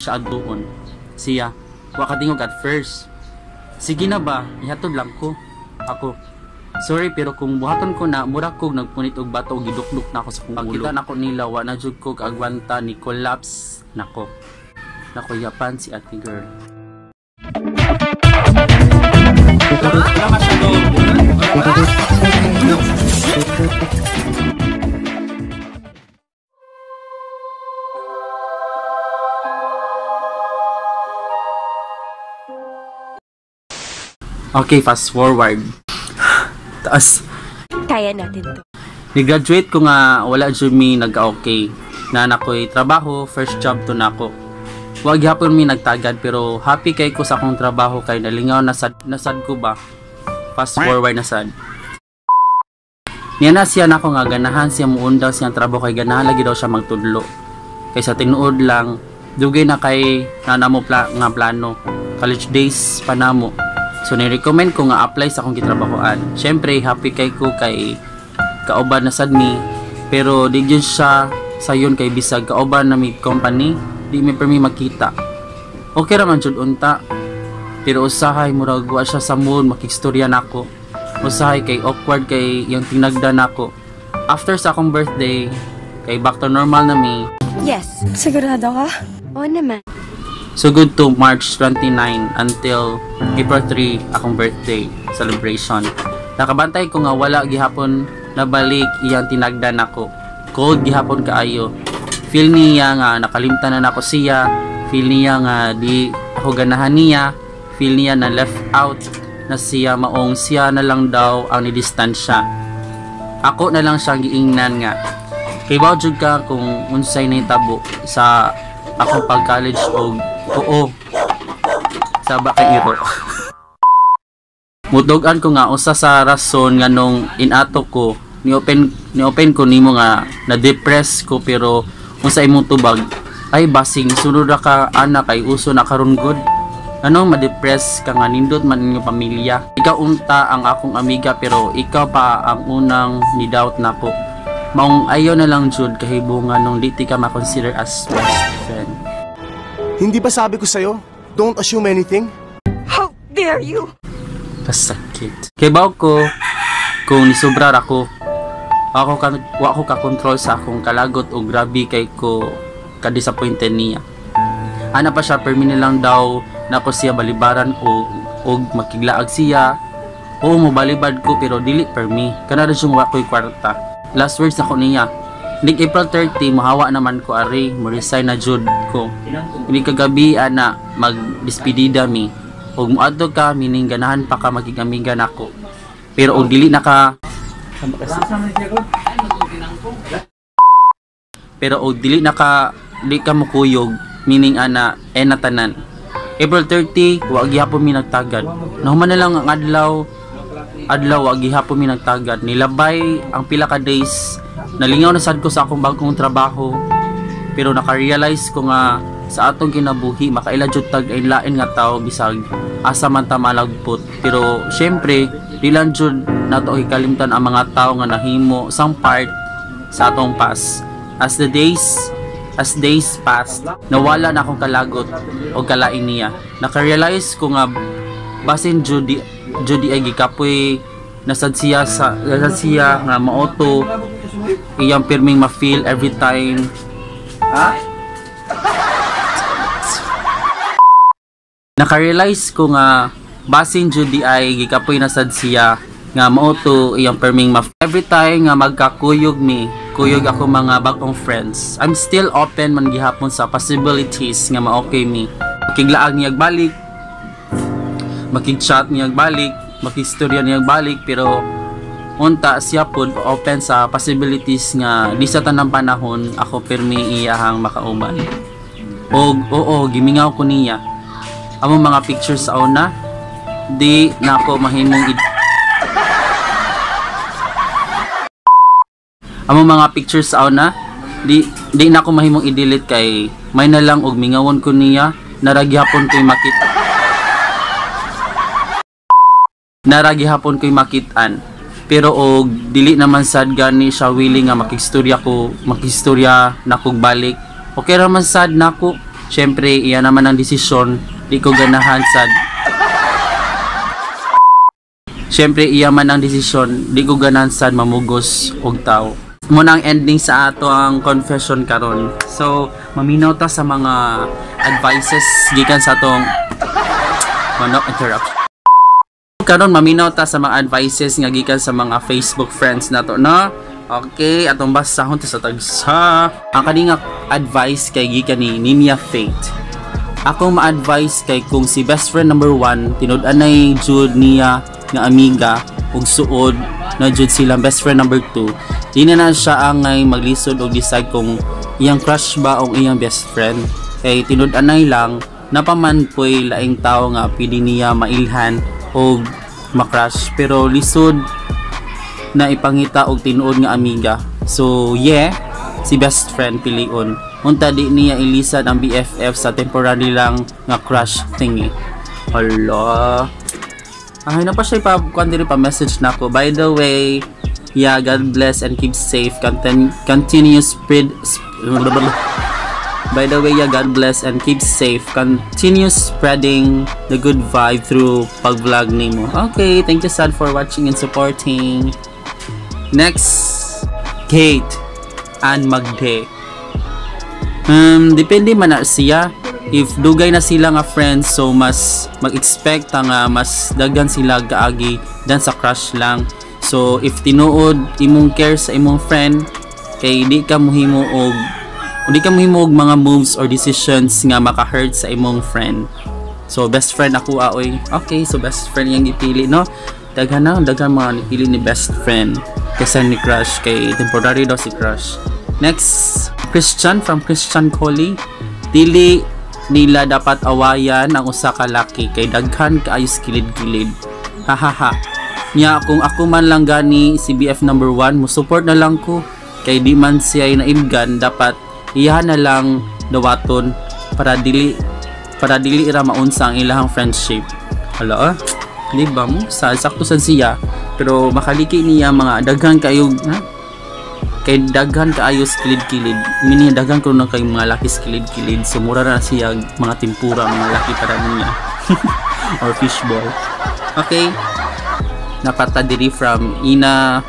Siya adtuon. Siya, wa katingog at first. Sige na ba, ihatod lang ko. Ako, sorry pero kung buhaton ko na, mura kog nagpunit og bato og gidukduk na ako sa kong ulo. Pagkita nako nila, wa na jud ko kaagwanta ni collapse nako. Nakuyapan si ate girl. Okay, fast forward. Taas. Kaya natin to. Ni-graduate ko nga wala jud mi nagka-okay. Na nakoy trabaho, first job to nako. Wa gihapon mi nagtagad pero happy kay ko sa akong trabaho kay nalingaw na sad, nasad ko ba. Fast forward na sad. Niya na siya nako nga ganahan siya muundaw siyang trabaho kay ganahan lagi daw siya magtudlo. Kay sa tinuod lang dugay na kay na namo nga plano. College days pa namo. So ni-recommend ko nga apply sa akong gitrabahoan. Syempre happy kay ko kay kauban na sad mi, pero di gyud siya sayon kay bisag kauban na mi company, di mi permi makita. Okay ra man jud unta. Pero usahay murag wa siya sa mood makigstorya nako. Usahay kay awkward kay yung tinagda nako. After sa akong birthday, kay back to normal na mi. Yes. Sigurado ka? Oo naman. So good to March 29 until April 3 akong birthday celebration. Nakabantay ko nga wala gihapon nabalik iyang tinagda nako. Cold gihapon kaayo. Feel niya nga nakalimtan na nako siya. Feel niya nga di ako ganahan niya. Feel niya na left out na siya, maong siya na lang daw ang nidistansya. Ako na lang siyang giingnan nga kay bawo jud ka kung unsay nahitabo sa akong pag-college og oo saba kay iro. Mutug-an ko nga usa sa rason nga nung inato ko ni open ko nimo nga na-depress ko, pero unsa imong tubag ay basing sunod ra ka ana kay uso na karon gud. Ano ma-depress ka nga nindot man inyong pamilya. Ikaw unta ang akong amiga pero ikaw pa ang unang ni-doubt nako. Maong ayaw na lang jud kahibungan nung di ti ka ma-consider as best friend. Hindi ba sabi ko sa'yo, don't assume anything? How dare you! Kasakit. Kay bawo ko kung nisubrar ako, ako ka, wa ko ka-control sa akong kalagot o grabe kay ko ka-disappointed niya. Ana pa siya, permi na lang daw nako siya balibaran o og makiglaag siya. Oo, mobalibad ko pero dili permi. Kana ra siyang wa ko'y kwarta. Last words nako niya. Nig April 30, mohawa naman ko ari, mo resign na jud ko. Hindi kagabi ana magdispedida mi. Og moadto ka meaning ganahan pa ka maging amiga nako. Pero og dili na ka pero og dili na ka di ka mokuyog meaning ana na tanan. April 30, wa gihapon mi nagtagad. Nahuman na lang ang adlaw, adlaw wa gihapon mi nagtagad. Nilabay ang pila ka days, nalingaw na sad ko sa akong bagong trabaho. Pero naka-realize ko nga sa atong kinabuhi makaila jud tag lain nga tawo bisag asa man ta malagpot. Pero syempre di lang jud nato hikalimtan ang mga tawo nga nahimo sang part sa atong past. As days passed, nawala na akong kalagot o kalain niya. Naka-realize ko nga basin Judy Judy ay gikapoy nasad siya sa nasad siya nga maoto iyang pirming ma-feel every time. Naka-realize ko nga basin Judy ay gikapoy nasad siya nga maoto iyang pirming ma every time nga magkakuyog mi kuyog ako mga bagong friends. I'm still open man gihapon sa possibilities nga ma-okay mi. Makiglaag niya balik, makig-chat niya balik, makistorya niya balik, pero unta siya pod open sa possibilities nga di sa tanang panahon ako pirmi iyahang makauban. Og oo, gimingaw ko niya. Among mga pictures sa una, di nako mahimong among mga pictures sa una, di na ako mahimong i-delete kay may na lang og mingawon ko niya, naragihapon ko'y makit. Naragihapon ko'y makit-an. Pero og dili naman sad gani siya willing nga makistorya ko, makistorya nakog balik. Okay ra man sad nako. Syempre, iya naman ang desisyon, di ko ganahan sa. Syempre, iya man ang desisyon, di ko ganahan sad mamugos og tao. Muna ang ending sa ato ang confession karon. So, maminaw ta sa mga advices gikan sa atong manok interrupt. Karon maminaw ta sa mga advices nga gikan sa mga Facebook friends nato, no? Okay, atong basahon ta sa tagsa. Ang kani nga advice kay gikan ni Ninya Fate. Akong ma-advise kay kung si best friend number 1 tinud-anay jud niya nga amiga ug suod na jud silang best friend number 2, di na na siya angay maglisod og decide kung iyang crush ba o iyang best friend, kay tinud-anay lang napaman po'y laing tao nga pwede niya mailhan og makrush, pero lisod na ipangita og tinuod nga amiga. So yeah, si best friend pilion. Unta di niya ilisan ang BFF sa temporary lang nga crush thingy. Hala. Ay, na pa siya pa kuan diri pa message nako. By the way, yeah, God bless and keep safe. Continue spread. By the way, yeah, God bless and keep safe. Continue spreading the good vibe through pag-vlog nimo. Okay, thank you sad for watching and supporting. Next, Kate and Magde. Depende man na siya. If dugay na sila nga friends, so mas mag-expect nga mas daghan sila gaagi dan sa crush lang. So if tinuod imong care sa imong friend, kay di ka muhimo og mga moves or decisions nga maka-hurt sa imong friend. So best friend ako aoy. Okay, so best friend yang gipili, no? Daghan na, daghan mga nipili ni best friend kaysa ni crush, kay temporary daw si crush. Next, Christian from Christian Coley. Dili nila dapat awayan ang usa ka laki kay daghan kaayo kilid-kilid. Hahaha. Nya kung ako man lang gani si BF number 1, mo support na lang ko kay di man siya naibgan, dapat iyahan na lang dawaton para dili ra maunsa ang ilahang friendship. Hala, di ba mo? Sa sakto sad siya, pero makaliki niya mga daghan kayo, ha? Kay daghan kaayo kilid-kilid. Mini daghan kuno kay mga laki kilid-kilid. So mura na siya mga tempura mga laki para niya. Or fishball. Okay. Napata diri from Ina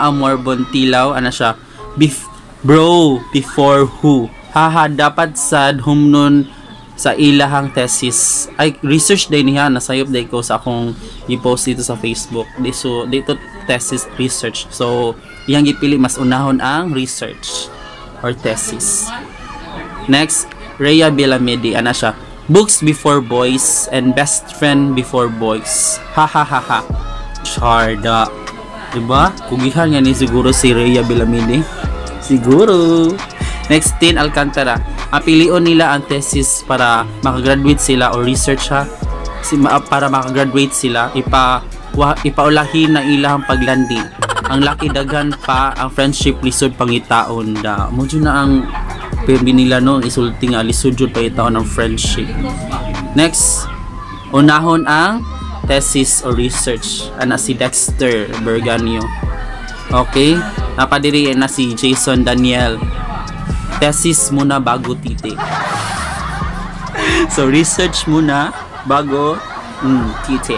Amor Bontilaw, ana siya. Bro before who? Haha, dapat sad humnon sa ilahang thesis. Ay, research day niya, nasayop day ko sa akong i-post dito sa Facebook. Di, so dito thesis research. So iyang gipili mas unahon ang research or thesis. Next, Rhea Villamedi, ana siya. Books before boys and best friend before boys. Ha ha ha ha. Charda. Diba? Kugihan nga ni siguro si Rhea Villamedi. Siguro. Next, Tin Alcantara. Apilion nila ang thesis para makagraduate sila or research, ha. Para makagraduate sila, ipaulahin na ilahang paglandi. Ang laki daghan pa ang friendship lisod pangitaon da. Mo jud na ang pirmi nila, no, isulti nga lisod jud pangitaon ang friendship. Next, unahon ang thesis or research. Ana si Dexter Berganio. Okay, napadiri na si Jason Daniel. Thesis muna bago titi. So research muna bago titi.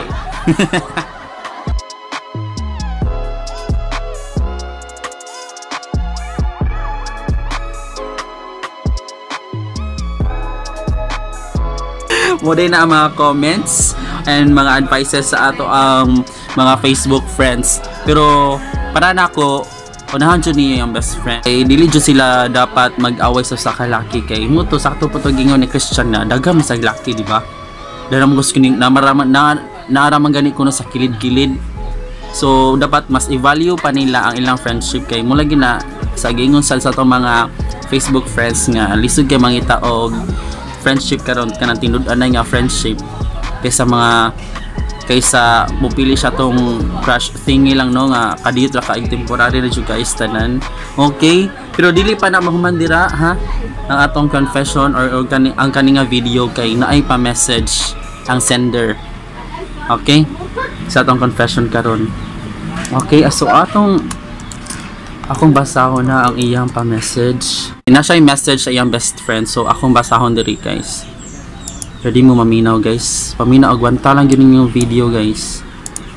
Mo din na ang mga comments and mga advices sa ato ang mga Facebook friends. Pero para nako, unahan jud niya yung best friend. Kay dili jud sila dapat mag-away sa sakalaki kay mo to sakto po to gingon ni Christian na daghan man sa laki, di ba? Dara mo gusto kining naaraman gani kuno sa kilid-kilid. So dapat mas i-value pa nila ang ilang friendship kay mo lagi na sa gingon sa atong mga Facebook friends nga lisod kay mangita og friendship karon kanang tinud-anay nga friendship kaysa mga kaysa mupili siya tong crush thingy lang, no, nga kadiyot ra kaig temporary ra jud guys tanan. Okay, pero dili pa na mahuman dira, ha, ang atong confession or kani, ang kani nga video kay naay pa message ang sender. Okay, sa atong confession karon. Okay, so atong Akong basahon na ang iyang pa-message. Naa siya message sa iyang best friend. So, akong basahon diri, guys. Ready mo maminaw, guys. Paminaw, agwanta lang yun yung video, guys.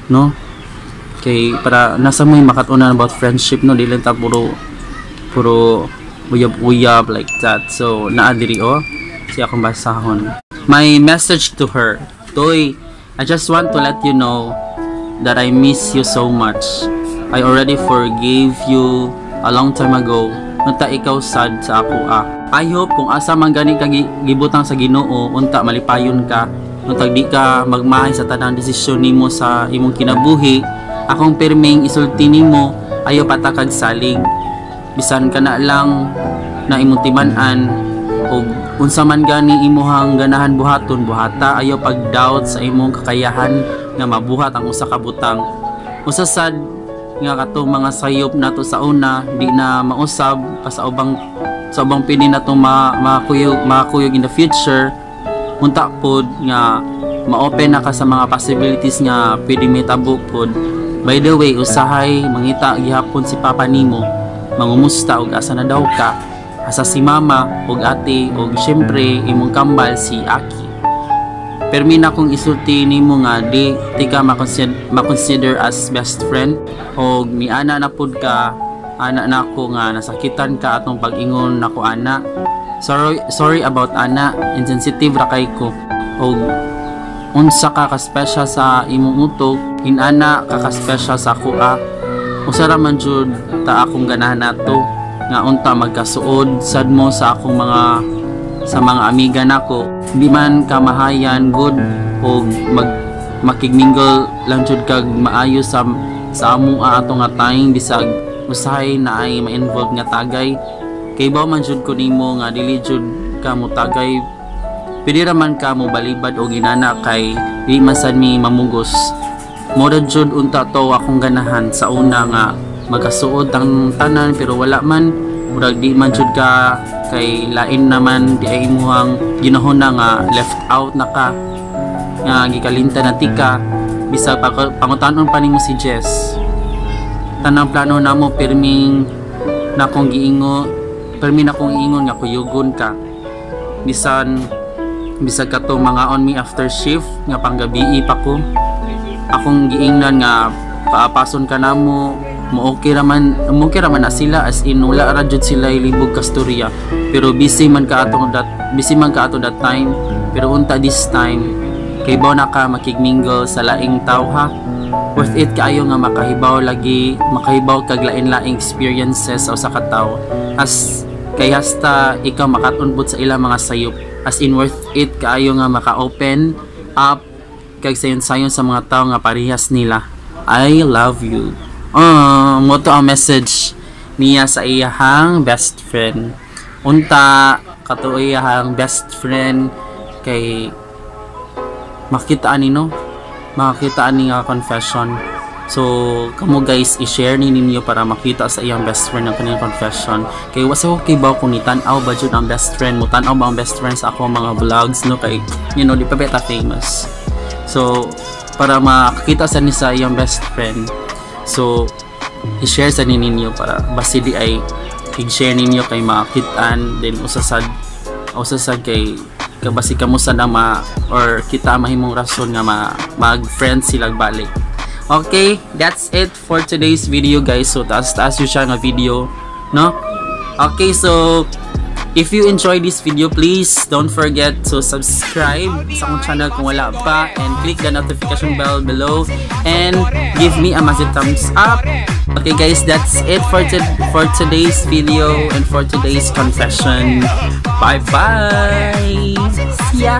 No? Kay, para nasa mo yung makatunan about friendship, no? Di lang ta puro uyab-uyab like that. So, naa diri, oh. Siya akong basahon. My message to her. "Toy, I just want to let you know that I miss you so much. I already forgave you a long time ago. Unta ikaw sad sa ako ah. I hope kung asa man gani ka gibutang sa Ginoo, unta malipayon ka. Unta di ka magmahay sa tanang desisyon nimo sa imong kinabuhi. Akong pirming isulti nimo, ayo patakag salig. Bisan ka na lang na imong timan-an og unsa man gani imuhang ganahan buhaton, buhata. Ayo pag doubt sa imong kakayahan nga mabuhat ang usa ka butang. Usa sad nga katong mga sayop nato sa una di na mausab pa sa ubang pili nato ma makuyog in the future. Unta pod nga ma-open na ka sa mga possibilities nga pwede mitabo pod. By the way, usahay mangita gihapon si papa nimo, mangumusta og asa na daw ka, asa si mama ug ate ug syempre imong kambal si Aki. Permi na kong isulti nimo nga di ti ka makonsider as best friend og miana na pud ka ana nako nga nasakitan ka atong pag-ingon nako ana. Sorry, sorry about ana, insensitive ra kay ko. Og unsa ka ka-special sa imong utok, inana ka ka-special sa ako ah. Usa ra man jud ta akong ganahan nato nga unta magkasuod sad mo sa akong mga sa mga amiga nako. Di man ka mahayan good og makigmingle lang jud kag maayo sa amo ato nga time, bisag usahay na ay ma-involve nga tagay. Kay ba man jud ko nimo nga dili jud ka mo tagay, pwede ra man ka mo balibad og inana kay di man sad mi mamugos mo ra jud. Unta to akong ganahan sa una nga magkasuod ang tanan, pero wala man, murag di man jud ka kay lain naman di ay imuhang ginahon na nga left out na ka nga gikalinta na tika. Bisag pangutanon pa nimo si Jess, tanang plano namo pirming na akong giingo, pirmi na akong iingon nga kuyugon ka, bisan bisag katong mga on me after shift nga panggabii pa ko, akong giingnan nga paapason ka namo mo. Okay raman mo, okay raman na sila, as in wala ra jud sila ilibog kasturya, pero busy man ka ato that time. Pero unta this time kay baw na ka makigmingle sa laing tao ha. Worth it kaayo nga makahibaw lagi, makahibaw kag lain-laing experiences sa usa ka tawo, as kay hasta ikaw makatunbot sa ilang mga sayop. As in worth it kaayo nga maka-open up kag sayon-sayon sa mga tao nga parehas nila. I love you." Ah, mo to ang message niya sa iyahang best friend. Unta kato iyahang best friend kay makita ani, no, makita ani nga confession. So kamo guys, i-share ni ninyo para makita sa iyang best friend ang kanyang confession, kay wasa ko kay ba kung ni-tan-aw ba jud ang best friend mo, tan-aw ba ang best friend sa ako mga vlogs, no, kay di pa beta famous. So para makita sa ni sa iyang best friend, so i-share sa ni ninyo para basi di ay i-share ninyo kay makitaan then usa sad kay kabasi kamo sa na ma or kita mahimong rason nga mag friend sila balik. Okay, that's it for today's video, guys. So taas taas yun siya nga video, no? Okay, so if you enjoyed this video, please don't forget to subscribe sa akong channel kung wala pa and click the notification bell below and give me a massive thumbs up. Okay guys, that's it for today's video and for today's confession. Bye bye. See ya.